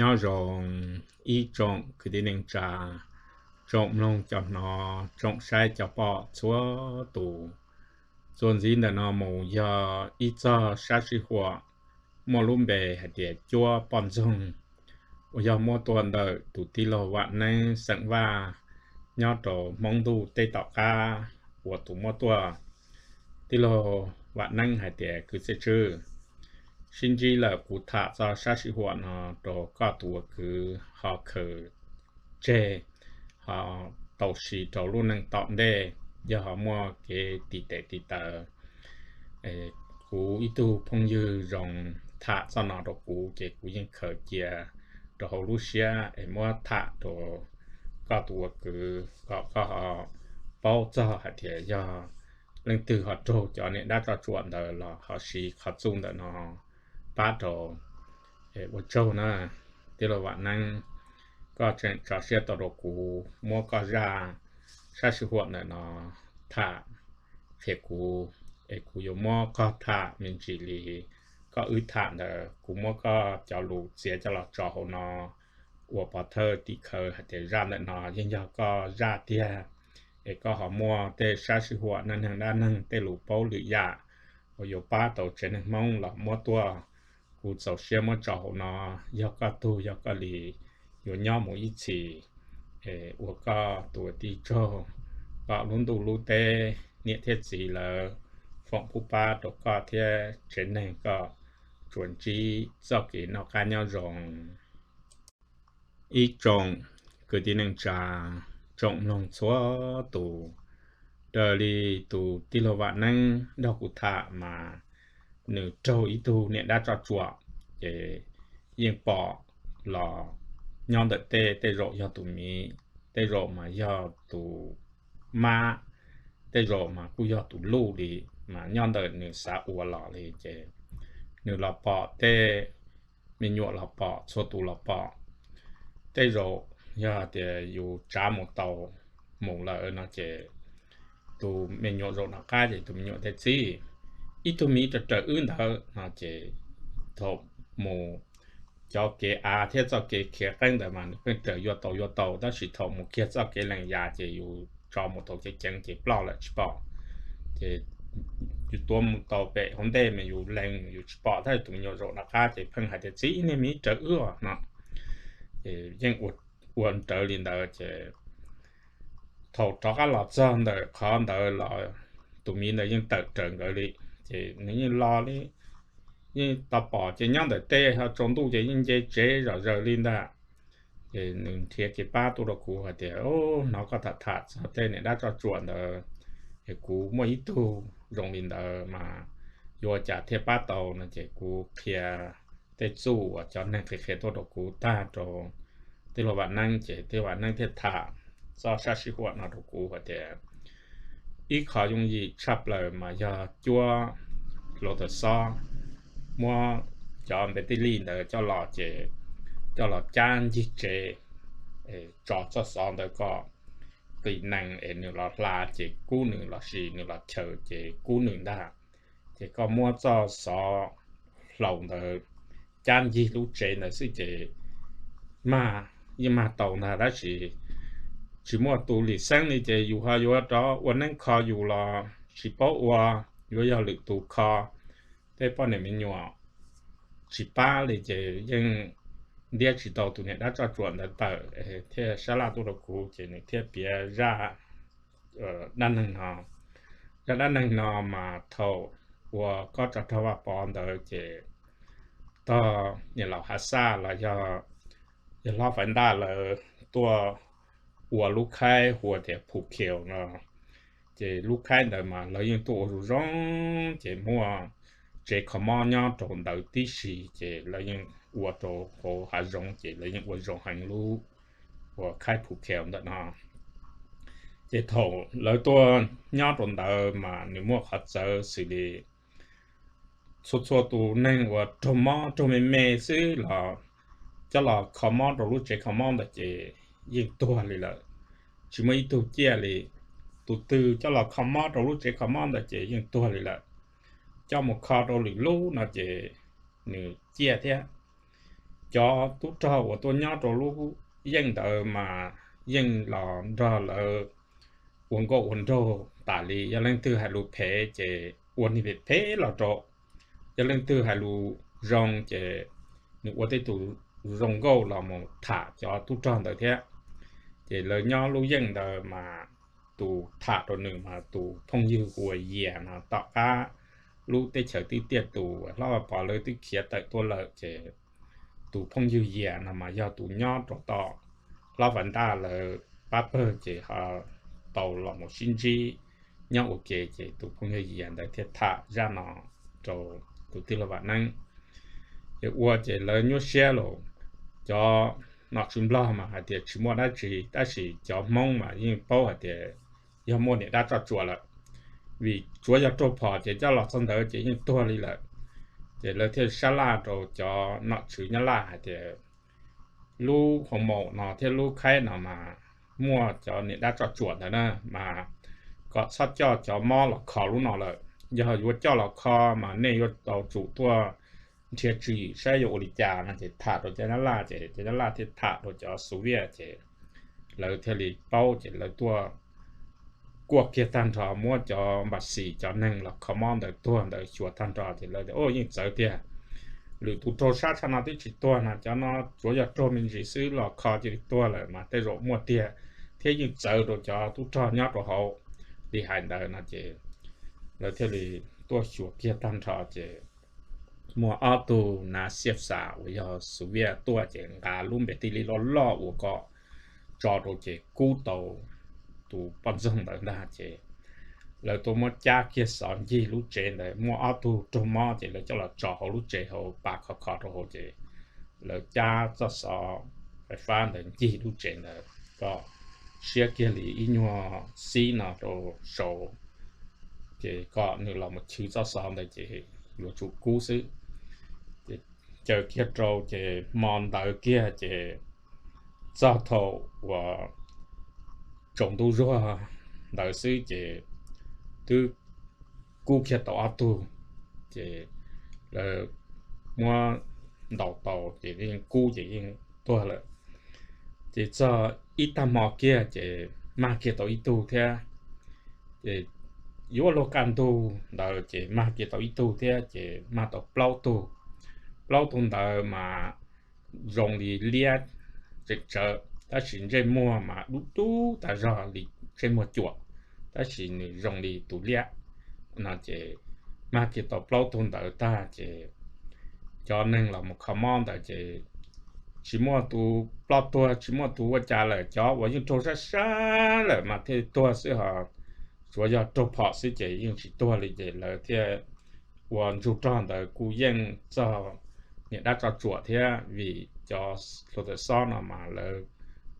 Nyob zoo ib tsoom kwv tij neej tsa, tsoom mloog cov hnov, tsoom saib cov pom txhua tus. Txuas ntxiv ntawm no mus yog ib txog sab sij huam muaj lub npe hais tias cuab poj ntxoog, uas yog muab tuaj ntawm tus tij laug Vam Neeb xeem Vaj nyob rau Hmoob Ntuj teb tom qab, uas tus muab tuaj tij laug Vam Neeb hais tias kwv Txhiaj Tswb, sib ntsib lawm kuv tham txog sab sij huam no rau koj tus ua kwv ho khaws tseg, ho tau siv rau lub neej tom ntej, yog ho muaj kev tiv tes tiv taw. Kuv ib tug phooj ywg zoo tham txoj no rau kuv ces kuv yeej khaws cia rau hauv lub siab es muab tham rau koj tus ua kwv kom koj ho paub txog hais tias yog leej twg ho raug cov niam dab tsoj tsuam ntawd los ho siv qhov txuj ntawm no pab rau. Ua tsaug na, tij laug Vam Neeb, koj tseem tso siab tau rau kuv muab koj zaj sab sij huam ntawm no tham qhia kuv, es kuv yuav muab koj tham me ntsis li koj wb tham ntawd, kuv muab koj cov lus txiav coj los tso hauv no ua pov thawj tim khawv hais tias zaj ntawm no yeej yog koj zaj tiag, es koj ho muaj tej sab sij huam neej neeg dab neeg tej lus paub lwm yam uas yuav pab tau tsev neeg Hmoob los muab tuaj. Kuv txaus siab muab tso hauv no, yog koj tug yog koj li yuav nyob mus ib txhis, es ua koj tus tij tsaug, kom lub ntuj lub teb niam thiab txiv lawv foom pub pab rau koj thiab tsev neeg koj tsuas ntsib txoj kev noj qab nyob zoo. Ib tsoom kwv tij neej tsa, tsoom mloog txhua tus, raws li tus tij laug Vam Neeb nrog kuv tham mas nws raug ib tug niam dab tsoj tsuam, ces yeej pom los nyob ntawm tej, tej zaum yog tus miv, tej zaum mas yog tus mab, tej zaum mas kuj yog tus luj li, mas nyob ntawm nws xav ua los li ces nws los pom tej me nyuam los pom, txhua tus los pom. Tej zaum yog tias yus tsav mus tau mus lawm no ces tus me nyuam zaum nram qab ces tus me nyuam thiaj txib, ib tug miv raws raws wb ntawd no ces thaum mus cov kev av thiab txoj kev khiav qeeb ntawd mas nws pheej raws yuav tau yuav tau, tab sis thaum mus kiag txoj kev lees yas ces yus tso mus tau ceev ceev ces ploj lawm tsis pom. Ces yus tuav mus tau pem hauv ntej mas yus lees yus tsis pom, tab sis tus me nyuam zaum nram qab ces pheej hais tias txib ib niag miv raws wb os no. Ces yeej ua nrawv li ntawd ces thaum rov qab los txog ntawm qhov ntawd los tus miv ntawd yeej tawm raws nkawd li. Ces nws yeej los li, yeej tau pom ces nyob ntawm tej ho tsaus ntuj ces yeej nce tsev zom zaws li ntag. Ces nws nrhiav kev pab tuaj rau kuv hais tias, hnov koj tham tham txog tej niam dab tsoj tsuam ntawd, es kuv muaj ib tug zoo li ntawd mas yuav ua cas thiaj pab tau no ces kuv qhia tej txuj uas cov neeg qhia qhia tuaj rau kuv tag rau tij laug Vam Neeb, ces tij laug Vam Neeb thiaj tham txoj sab sij huam no rau kuv hais tias ib qho yooj yim tshaj plaws mas yog cuab hluav taws xob, muab cov npe tij lij ntawd coj los ces coj los cab ncig tsev, tso txoj xov ntawd kom qis nees es nws los hla ces kub nws, los sis nws los chaws ces kub nws ntag. Ces koj muab txoj xov hlau ntawd cab ncig lub tsev ntawd xwb ces mag, yeej mag tau ntag, tab sis tsis muaj tus lim xeeb li ces yus ho yuav rov ua neeb kho yus los tsis paub ua, yuav yog lwm tus kho. Tej poj niam me nyuam tsis pab li ces yeej ntiab tsis tau tus niam dab tsoj tsuam ntawd tawm, thiaj sab laj tuaj rau kuv ces nws thiaj piav zaj dab neeg no. Zaj dab neeg no mas thaum uas kob tsov rog Vaj Pov ntawd ces tog niam laus Hav Xaj los yog hlob Faiv Ntaj lawv tuaj ua lub khaib hu ua tias Phu Khiu no. Ces lub khaib ntawd mas lawv yeej tuaj ua zoo zoo, ces muaj tsev kho mob nyob rau ntawd tib si, ces lawv yeej ua rau hauv hav zoov, ces lawv yeej ua zoo heev lub ua khaib Phu Khiu ntawm no. Ces thaum lawv tuaj nyob rau ntawd mas nws muaj qhov txawv xws li txhua txhua tus neeg uas raug mob raug me me xwb los coj los kho mob rau lub tsev kho mob ntawd ces yeej tuag li lawm, tsis muaj ib tug ciaj li. Tus twg coj los kho mob rau lub tsev kho mob ntawd ces yeej tuag li lawm. Coj mus kho rau lwm lub no ces nws ciaj thiab. cov tub rog uas tuaj nyob rau lub yeej ntawd mas yeej los nrog lawv ua nkauj ua nraug tas li. Yog leej twg hais lus phem ces ua niag phem phem los rau, yog leej twg hais lus zoo ces nws ua tej tus zoo nkauj los mus tham cov tub rog ntawd thiab. Ces lawv nyob lub yeej ntawd mas tus tham rau nws mas tus phooj ywg hu ua Yias no. Tom qab lub teb chaws twb tiaj tus, hlob Vaj Pov lawv twb khiav tawm tuaj lawm ces tus phooj ywg Yias no mas yog tus nyob rau tom hlob Vaj Ntaj lawv pab pawg ces ho tau los mus sib ntsib nyob ua ke ces tus phooj ywg Yias ntawd thiaj tham zaj no rau tus tij laug Vam Neeb. Ces ua ces lawv nyuaj siab los, cov nom tswv Nplog mas hais tias tsis muaj dab tsi, tab sis cov Hmoob mas yeej paub hais tias yog muaj niam dab tsoj tsuam lawm, vim tsuav yog raug phom ces coj los txog ntawd ces yeej tuag li lawm. Ces lawv thiaj sab laj rau cov nom tswv Nyab Laj hais tias lub hoo maum no thiab lub khaib no mas muaj cov niam dab tsoj tsuam ntawd na, mas kom txhob coj cov mob los kho lub no lawm. Yog yuav coj los kho mas nej yuav tau tsum tuaj nrhiav tswv yim saib yuav ua li cas no. Ces tham rau cov Nyab Laj ces cov Nyab Laj thiaj tham rau cov Xu Viaj ces lawv thiaj li paub ces lawv tuaj kuaj kiag tag nrho, muab cov npas xis cov neeg los kho mob ntawd tuag ntawd xyuas tag nrho ces lawv tias, Au, yeej txawv tiag, lwm tus raug sab tshaj no twb tsis tuag no, cov no tsuav yog raug me ntsis xwb los kho cia li tuag lawm mas tej zaum muaj tiag, thiab yeej txawv rau cov tub rog nyob rau hauv li hais ntawd no. Ces lawv thiaj li tuaj xyuas kiag tag nrho ces muaj ob tug nav xiaj xas uas yog Xu Viaj tuaj ces nqa lub npe tij li loj loj ua kom tso rau ces kub tau tus poj ntxoog ntawd ntag. Ces lawv tuaj muab cab kiag xov ncig lub tsev ntawd, muaj ob tug raug mob ces lawv coj los tso hauv lub tsev hauv, pas khov kho rau hauv ces lawv cab txoj xov fais fab ntawd ncig lub tsev ntawd kom siab kiag li ib nyuag xib no rau saud, ces kom nws los mus chwv txoj xov ntawd ces yuav tsum kub xwb. Ces caw kiag rau ces hmo ntawd kiag ces txog thaum uas tsaus ntuj zuag ntawd xwb ces twb kub kiag tau ob tug. Ces lawv muab ntaus tau ces yeej kub ces yeej tuag lawm. Ces txog ib tag hmo kiag ces mag kiag tau ib tug thiab. Ces yuav luag kaj ntug ntawd ces mag kiag tau ib tug thiab ces mag tau plaub tug. Plaub tug ntawd mas zoo li liab tseem tsawv, tab sis ntsej muag mas dub dub tas zog li ntsej muag cuam, tab sis nws zoo li tus liab no. Ces mag kiag tau plaub tug ntawd tag ces cov neeg los mus kho mob ntawd ces tsis muaj tus ploj tuag, tsis muaj tus ua cas lawm. Cov uas yeej raug sab sab lawm mas thiaj tuag xwb, ho tsuav yog raug phom xwb ces yeej tsis tuag li. Ces lawv thiaj ua ntsuj rog ntawd kuj yeej txog niam dab tsov tsuam thiab, vim cov hluav taws xob no mas lawv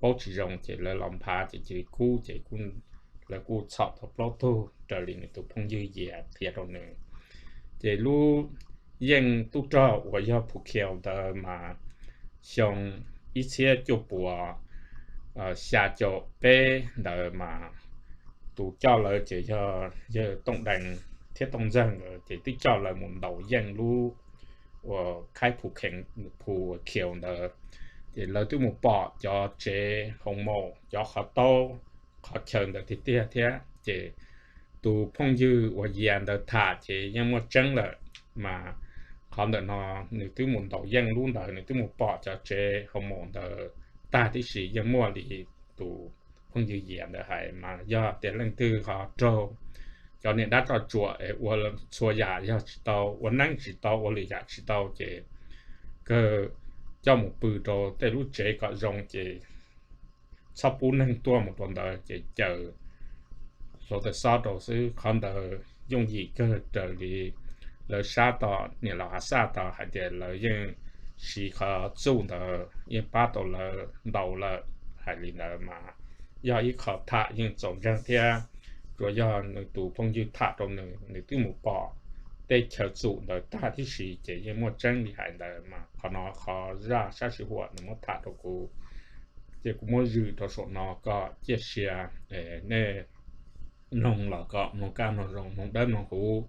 paub tsis zoo ces lawv los nphav ces cia li kub. Ces lawv kuj txhom tau plaub tug raws li nws tus phooj ywg Yias qhia rau nws. Ces lub yeej tub rog uas yog Phu Khiau ntawd mas xyoo ib txhiab cuaj puas xya caum peb ntawd mas tus coj lawv ces yog yawg Tooj Dees thiab Tooj Ntxawg nkawd ces twb coj lawv mus ntaus yeej lub uas khaib Phu Khiau ntawd. Ces lawv twb mus pom cov tsev hoo maum, cov qhov taub qhov chaw ntawd tiag tiag thiab. Ces tus phooj ywg uas Yias ntawd tham ces yeej muaj tseeb lawm, mas qhov ntawm no nws twb mus ntaus yeej lub ntawd, nws twb mus pom cov tsev hoo maum ntawd tag tib si. Yeej muaj li tus phooj ywg Yias ntawd hais, mas yog tias leej twg ho raug cov niam dab tsov tsuam es ua txhua yam yog tsis tau, ua neeb tsis tau, ua lwm yam tsis tau ces kawg coj mus pw rau tej lub tsev kom zoo ces txhob pub neeg tuaj mus rau ntawd ces caws hluav taws xob rau xwb. Qhov ntawd yooj yim kawg raws li lawv sab tom niam laus Hav Xaj tau hais tias lawv yeej siv qhov txuj ntawd yeej pab tau lawv ntau lawm. Hais li ntawd mas yog ib qho tham yeej txaus ntseeg thiab, tsuas yog nws tus phooj ywg tham rau nws, nws twb mus pom tej chaw txum ntawd tag tib si ces yeej muaj tseeb li hais ntawd. Mas qhov no qhov zaj sab sij huam nws muab tham rau kuv, ces kuv muab zwm rau saum no kom ciaj sia nej mloog los kom mloog kaj mloog zoo, mloog dawb mloog huv.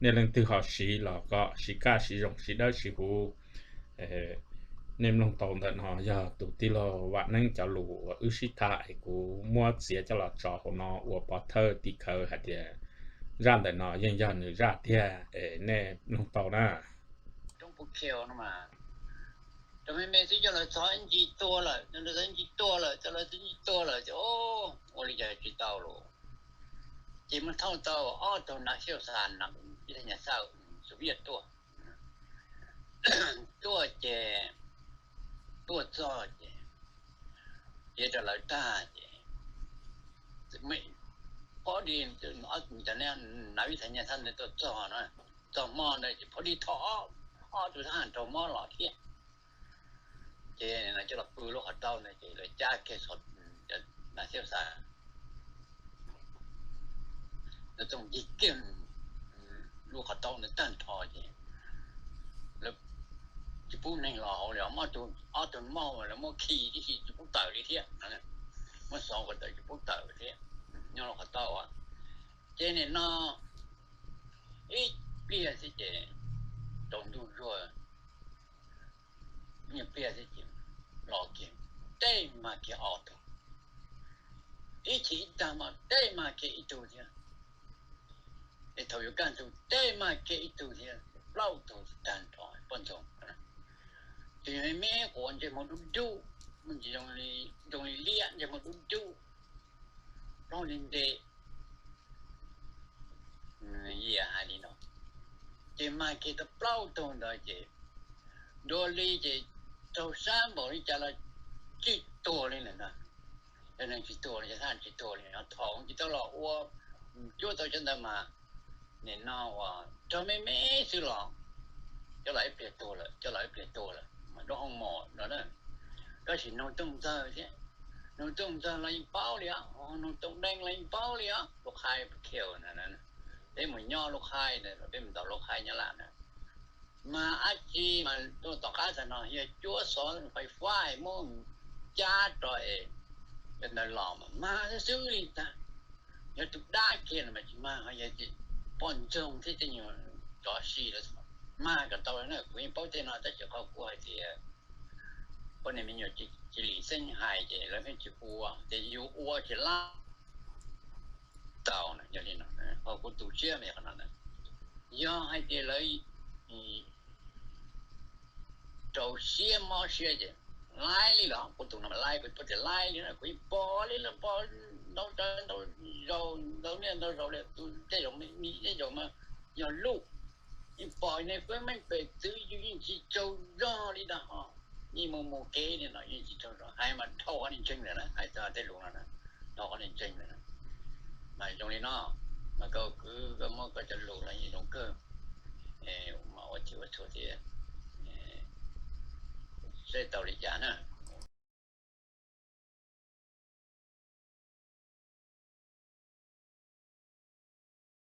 Nej leej twg ho siv los kom siv kaj siv zoo, siv dawb siv huv. Nej mloog tau ntawm no yog tus tij laug Vam Neeb cov lus uas wb sib tham es kuv muab txiav coj los tso hauv no ua pov thawj tim khawv hais tias zaj ntawm no yeej yog nws zaj tiag es nej mloog tau na. Rau me me xwb coj lawv txog ib ncig tuag lawm, coj lawv txog ib ncig tuag lawm, coj lawv txog ib ncig tuag lawm ces ua li cas tsis tau lawm. Ces muaj thauj tau ob tug nav xiaj xas, ib tug nyuam xaw, xus viaj tuaj. Tuaj ces tuaj txog ces, ces rau lawv tag ces, phob di, cov nav ib tug nyuam xaw ntawd tuaj txog na, txog hmo ntawd ces phob di thov ob tug thab ham raug mob los thiab. Ces coj los pw lub qhov taub ntawd ces lawv cab kiag xov, nav xiaj xas, lawv txooj ncig kiag lub qhov taub ntawd tag nrho ces lawv tsis pub neeg los hauv li, ob tug mob lawv muab khi tib si tsis pub tawm li thiab, muab xov kom tawm tsis pub tawm thiab, nyob lub qhov taub. Ces nim no ib pliag xwb ces tsaus ntuj zuag, ib nyuag pliag xwb ces los kiag, tej mag kiag ob tug, ib chim ib tag mas tej mag kiag ib tug thiab. Es thaum yuav kaj ntug tej mag kiag ib tug thiab, plaub tug tag nrho poj ntxoog. Tus me me quav ntsej muag dub dub, zoo li liab ntsej muag dub dub, plaub li nte, yias hais li no. Ces mag kiag tau plaub tug ntawd ces dua li ces raug sab npaum li cas los tsis tuag li lawm ntag. Cov neeg tsis tuag li, cov thab tsis tuag li, thaum tsis tau los ua cuab tau cov ntawd mas nim no uas raug me me xwb los coj los ib pliag tuag lawm, coj los ib pliag tuag lawm mas dub hoo mos no na. Tab sis noog tooj ntxawg thiab, noog tooj ntxawg los yeej paub li os, noog tooj deeg los yeej paub li os, lub qhaib khiv na, peb mus nyob lub qhaib na, peb mus ntaus lub qhaib nyob lawm na, mas dab tsi mas tuaj tom qab tag no yog cuab xov fais fab muab cab rau es cov ntawd los mas mag xwb xwb li ntag. Yog tus dab kiag no mas tsis mag, yog poj ntxoog thiab tej nyuag tsov si lawm mag kom tau na. Kuv yeej paub tej no tab sis qhov kuv hais tias poj niam me nyuam cia li xeeb hais ces lawv pheej tsis ua, ces yus ua ces lab tau na. Yog li no, qhov kuv tu siab mas yog qhov no, yog hais tias lawv rau siab mob siab ces laib li los kuv tus no mas laib, kuv tias laib li no kuv yeej pom li los pom ntau ntau zaus, ntau niaj ntau zaus li, tus tej zaum me me tej zaum mas yog luj, yeej pom nej peb meej pem txwv yus yeej tsis tsaug zog li ntag ho. Yeej mus mus kev li no yeej tsis tsaug zog, hais mas dhau qhov niag ntseeg lawm na, hais txog tej lus no na, dhau qhov niag ntseeg lawm na. Mas zoo li no, mas koj kwv koj muab koj cov lus los yeej zoo kawg, mas ua txhij ua txhua thiab, saib tau li cas na.